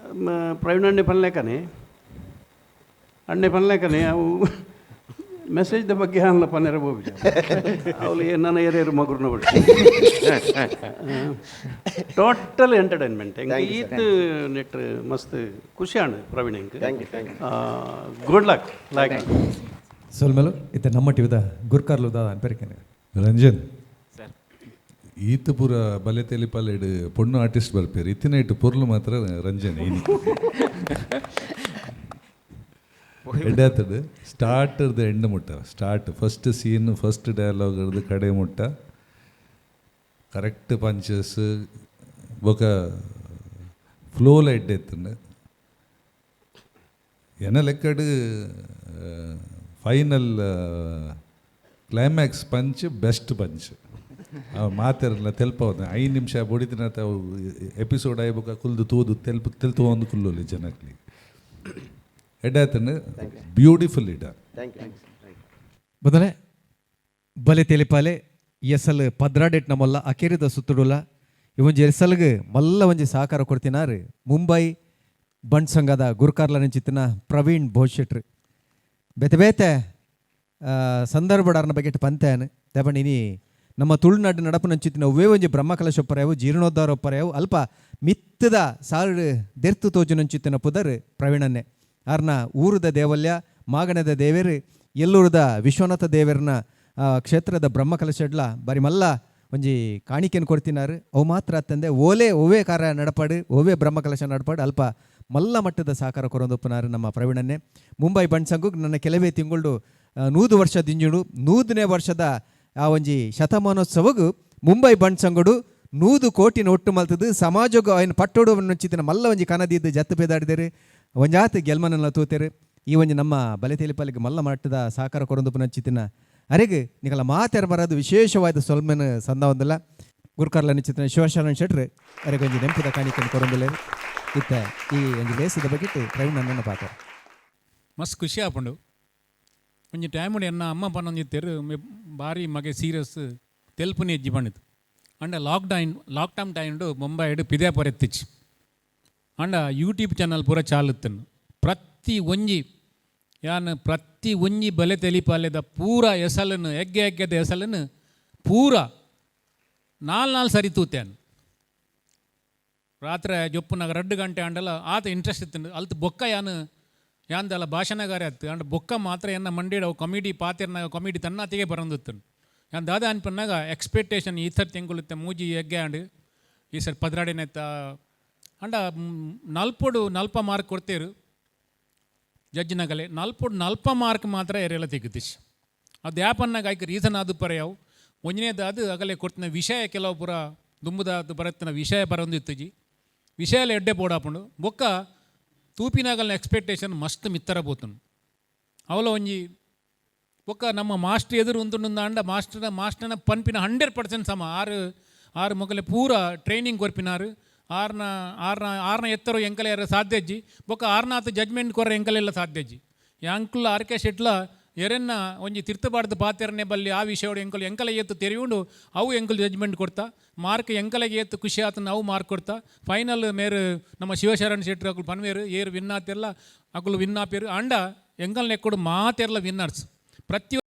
ಪ್ರವೀಣ್ ಅಣ್ಣೆ ಪನ್ಲೇಕನೆ ಅಣ್ಣೆ ಪನ್ಲೇಕನೆ ಅವು ಮೆಸೇಜ್ದ ಬಗ್ಗೆ ಅಲ್ಲ ಪನ್ನೆರ ಬೋಬಿಜ ಅವಳು ನನ್ನ ಏರೇರು ಮಗುರ್ನ ಬಿಟ್ಟು ಟೋಟಲ್ ಎಂಟರ್ಟೈನ್ಮೆಂಟ್ ಈತ್ ನೆಟ್ ಮಸ್ತ್ ಖುಷಿ ಆಂಡ್ ಪ್ರವೀಣ್ ಎಂಕ್. Good luck. Like ಸೊಲ್ಮೆಲು ಇತ್ತ ನಮ್ಮ ಟಿವಿದ ಗುರ್ಕಾರ್ಲು ದಾದ ಅನ್ಪೆರಿಕೆನೆ. ರಂಜನ್ ಈತ ಪೂರ ಬಲೆ ತೆಲಿಪಾಲೆಡ್ ಪೊಣ್ಣು ಆರ್ಟಿಸ್ಟ್ ಬರ್ಪೇರು ಇತ್ತಿನ ಇಟ್ಟು ಪೊರ್ಲು ಮಾತ್ರ ರಂಜನ್ ಇನಿ ಎಡ್ಡೆ ಸ್ಟಾರ್ಟ್ ಎಂಡ್ ಮುಟ್ಟ start first scene first dialogue ಕಡೆ ಮುಟ್ಟ ಕರೆಕ್ಟ್ ಪಂಚಸ್ ಬೊಕ ಫ್ಲೋಲ ಎಡ್ಡೆ ಇತ್ತಂಡು ಎನ ಲೆಕ್ಕಡ್ final climax punch best punch ಮಾತೆರಲ್ಲ ತೆಲ್ಪವದ 5 ನಿಮಿಷ ಬೊಡಿತಿನ ಅವು ಎಪಿಸೋಡ್ ಆಯ್ಬೊಕ ಕುಲ್ದು ತೂದು ತೆಲ್ಪು ತೆಲ್ತು ಒಂದು ಕುಲ್ಲೊಲಿ ಜನಕ್ಲಿ ಎಡ್ಡೆ ಆತಂಡು ಬ್ಯೂಟಿಫುಲ್ ಇಡ. Thank you. ಬದನೆ ಬಲೆ ತೆಲಿಪಾಲೆ ಎಸಲ್ ಪದ್ರಾಡೆಟ್ ನಮ್ಮಲ್ಲ ಅಕೆರಿದ ಸುತ್ತುಡುಲ ಇವೊಂಜಿ ಎಸಲ್ಗ್ ಮಲ್ಲ ಒಂಜಿ ಸಹಕಾರ ಕೊಡ್ತಿನಾರು ಮುಂಬೈ ಬಂಟ್ ಸಂಘದ ಗುರುಕಾರ್ಲ ನಿಂಚಿತ್ತಿನ ಪ್ರವೀಣ್ ಭೋಜ್ ಬೇತೆ ಬೇತೆ ಸಂದರ್ಭಡಾರ್ನ ಬಗ್ಗೆ ಪಂತೆನ್ ದೆಬಣಿನಿ ನಮ್ಮ ತುಳುನಾಡು ನಡಪು ನಂಚಿತ್ತಿನ ಒವ್ವೇ ಒಂಜಿ ಬ್ರಹ್ಮಕಲಶ ಒಪ್ಪರೆವು ಜೀರ್ಣೋದ್ಧಾರ ಒಪ್ಪರೆವು ಅಲ್ಪ ಮಿತ್ತದ ಸಾರು ದೆರ್ತು ತೋಜು ನಂಚಿತ್ತಿನ ಪುದರ್ ಪ್ರವೀಣನ್ನೇ. ಆರ್ನ ಊರದ ದೇವಲ್ಯ ಮಾಗಣದ ದೇವೇರು ಎಲ್ಲೂರದ ವಿಶ್ವನಾಥ ದೇವರನ ಕ್ಷೇತ್ರದ ಬ್ರಹ್ಮಕಲಶಡ್ಲ ಬರಿ ಮಲ್ಲ ಒಂಜಿ ಕಾಣಿಕೆಯನ್ನು ಕೊಡ್ತಿನಾರು. ಅವು ಮಾತ್ರ ಅತ್ತಂದೆ ಓಲೆ ಒವ್ವೇ ಕಾರ್ಯ ನಡಪಾಡು ಒವ್ವೇ ಬ್ರಹ್ಮಕಲಶ ನಡಪಾಡು ಅಲ್ಪ ಮಲ್ಲ ಮಟ್ಟದ ಸಹಕಾರ ಕೊರೊಂದೊಪ್ಪನಾರು ನಮ್ಮ ಪ್ರವೀಣನ್ನೇ. ಮುಂಬೈ ಬಂಟ್ ಸಂಘಕ್ಕೆ ನನ್ನ ಕೆಲವೇ ತಿಂಗಳು 100 ವರ್ಷ ದಿಂಜುಡು 100ನೇ ವರ್ಷದ ಆ ಒಂಜಿ ಶತಮಾನೋತ್ಸವಗು ಮುಂಬೈ ಬಂಟ್ ಸಂಘಡು 100 ಕೋಟಿ ಒಟ್ಟು ಮಲ್ತದು ಸಮಾಜಕ್ಕೆ ఆయన ಪಟ್ಟೋಡು ನಂಚಿತ್ತಿನ ಮಲ್ಲ ಒಂಜಿ ಕನದಿದ್ದು ಜತ್ತು ಪೇದಾಡಿದರು ಒಂಜಾತ್ ಗೆಲ್ಮನಲ್ಲ ತೂತೆರು. ಈ ಒಂಜಿ ನಮ್ಮ ಬಲೆತೇಲಿಪಾಲಿಗೆ ಮಲ್ಲ ಮಟ್ಟದ ಸಹಕಾರ ಕೊರೊಂದು ನಂಚಿತ್ತಿನ ಅರೆಗ್ ನಿಕಲ ಮಾತೆರ ಬರೋದು ವಿಶೇಷವಾದ ಸೊಲ್ಮೆನ ಸಂದ ಒಂದಲ್ಲ. ಗುರುಕಾರ್ಲ ನಿಚಿತನ ಶಿವಶರಣ ಶೆಟ್ರು ಅರೆಗೊಂಜಿ ನೆಂಪುದ ಕಾಣಿಕೆಯನ್ನು ಕೊರೊಂದುಲ್ಲೆರ್. ಇತ್ತ ಈ ಒಂಜಿ ಲೇಸದ ಬಗೆಟ್ ಪ್ರವೀಣ್ ಅಣ್ಣನ ಪಾತ್ರ. ಮಸ್ತ್ ಖುಷಿ ಆಪುಂಡು. ಒಂಜಿ ಟೈಮುಡು ಎನ್ನ ಅಮ್ಮ ಪನ್ನೊಂದಿತ್ತೆರ್, ಬಾರಿ ಮಗೆ ಸೀರಿಯಸ್ ತೆಲ್ಪುನಿ ಎಜ್ಜಿ ಪಂಡಿತು. ಅಂಡ ಲಾಕ್ಡೌನ್ ಲಾಕ್ಡೌನ್ ಟೈಮ್ಡು ಬೊಂಬಾಯಿಡ್ ಪಿದೆ ಪೊರೆತ್ತಿಚ್ಚಿ. ಅಂಡ ಯೂಟ್ಯೂಬ್ ಚಾನಲ್ ಪೂರ ಚಾಲುತ್ತನು. ಪ್ರತಿ ಒಂಜಿ ಯಾನ್ ಪ್ರತಿ ಒಂಜಿ ಬಲೆ ತೆಲಿಪಾಲೆದ ಪೂರ ಎಸಲನ್ನು, ಎಗ್ಗೆ ಎಗ್ಗೆದ ಎಸಲನ್ನು ಪೂರ ನಾಲ್ ನಾಲ್ ಸರಿ ತೂತೇನು. ರಾತ್ರೆ ಜೊಪ್ಪುನಾಗ 2 ಗಂಟೆ ಆಂಡಲ ಆತ ಇಂಟ್ರೆಸ್ಟ್ ಇತ್ತು. ಅಲ್ತು ಬೊಕ್ಕ ಯಾನ್ ಯಾಂದಲ ಭಾಷಣಗಾರ ಆತ್ತು. ಅಂಡ ಬೊಕ್ಕ ಮಾತ್ರ ಎನ್ನ ಮಂಡಿಡ್ ಅವು ಕಾಮಿಡಿ ಪಾತೆರ್ನಾಗ ಕಾಮಿಡಿ ತನ್ನಾತಿಗೆ ಬರೊಂದಿತ್ತು. ಯಾನ್ ದಾದ ಅನ್ಪನ್ನಾಗ, ಎಕ್ಸ್ಪೆಕ್ಟೇಷನ್ ಈ ಸರ್ತಿ ಎಂಕುಲು ಮೂಜಿ ಎಗ್ಗೆ ಆಂಡ್, ಈ ಸರ್ 12ನೆತ್ತ. ಅಂಡ ನಲ್ಪೊಡು ನಲ್ಪ ಮಾರ್ಕ್ ಕೊಡ್ತೇರು ಜಡ್ಜಿನಗಲೆ. ನಲ್ಪೊಡು ನಲ್ಪ ಮಾರ್ಕ್ ಮಾತ್ರ ಎರೆಲ್ಲ ತೆಗುದಿಶ್. ಅದು ಯಾಪನ್ನಾಗ ಐಕ್ ರೀಸನ್ ಅದು ಪರೆಯವು. ಒಂಜನೇದು ಅದು ಅಗಲೆ ಕೊಡ್ತಿನ ವಿಷಯ, ಕೆಲವು ಪೂರ ದುಂಬುದ ಬರತ್ತಿನ ವಿಷಯ ಬರೊಂದಿತ್ತುಜಿ. ವಿಷಯ ಎಲ್ಲ ಎಡ್ಡೆ ಬೋಡಾಪುಂಡು. ಬೊಕ್ಕ ತೂಪಿನಾಗಲ್ನ ಎಕ್ಸ್ಪೆಕ್ಟೇಷನ್ ಮಸ್ತ್ ಮಿತ್ತರ ಪೋತುಂಡು. ಅವಲ ಒಂಜಿ ಬೊಕ್ಕ ನಮ್ಮ ಮಾಸ್ಟರ್ ಎದುರು ಉಂತುಂಡು ಅಂಡ ಮಾಸ್ಟರ್ನ ಮಾಸ್ಟರ್ನ ಪನ್ಪಿನ 100% ಸಮ. ಆರು ಆರು ಮೊಗಲೆ ಪೂರ ಟ್ರೈನಿಂಗ್ ಕೊರ್ಪಿನಾರು. ಆರ್ನ ಆರ್ನ ಆರ್ನ ಎತ್ತರ ಎಂಕಲೆ ಯಾರ ಸಾಧ್ಯ ಇಜ್ಜಿ. ಬೊಕ್ಕ ಆರ್ನಾತ್ ಜಡ್ಜ್ಮೆಂಟ್ ಕೊರ ಎಂಕಲೆಲ್ಲ ಸಾಧ್ಯ ಇಜ್ಜಿ. ಯಾಂಕುಲ ಆರ್ ಕೆ ಶೆಟ್ಲ ಎರೆನ್ನ ಒಂಜಿ ತಿರ್ತಬಾರ್ದು ಪಾತೆರನೆ ಬಲ್ಲಿ. ಆ ವಿಷಯೋಡು ಎಂಕಲು ಎಂಕಲ ಏತು ತೆರಿಯುಂಡು, ಅವು ಎಂಕಲು ಜಡ್ಜ್ಮೆಂಟ್ ಕೊಡ್ತಾ. ಮಾರ್ಕ್ ಎಂಕಲೆಗೆ ಏತು ಖುಷಿ ಆತನ ಅವು ಮಾರ್ಕ್ ಕೊಡ್ತಾ. ಫೈನಲ್ ಮೇರು ನಮ್ಮ ಶಿವಶರಣ್ ಶೆಟ್ರು ಅಕುಲು ಪನ್ವೇರು, ಏರು ವಿನ್ ಆತಿರ್ಲ ಅಕುಲು ವಿನ್ ಆಪೇರು. ಅಂಡ ಎಂಕಲ್ ನೆಕ್ಕುಡು ಮಾತೆರ್ಲ ವಿನ್ನರ್ಸ್. ಪ್ರತಿಯೊಂದು